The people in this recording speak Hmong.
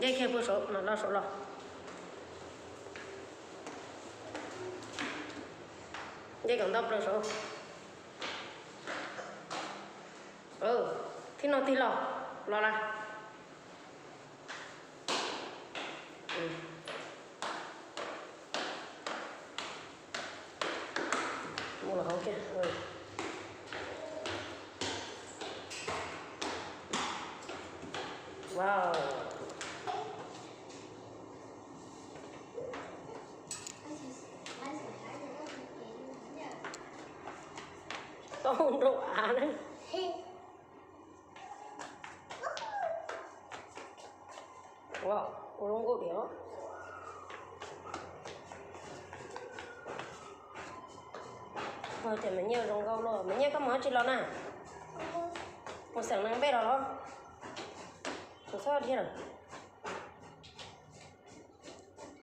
Nce kiag puag saud no, los saud los. Nce kom ntau plaws saud. Thib no tig los, los lawm. Mus los hauv kiag. Wow. Tau nrau av na. Ua zoo nkauj diam. Ua cas Maiv Nyiaj zoo nkauj luaj. Maiv Nyiaj, koj mus dab tsi los na? Mus xeem neeg npej los los? Mus txhob dhia lawm.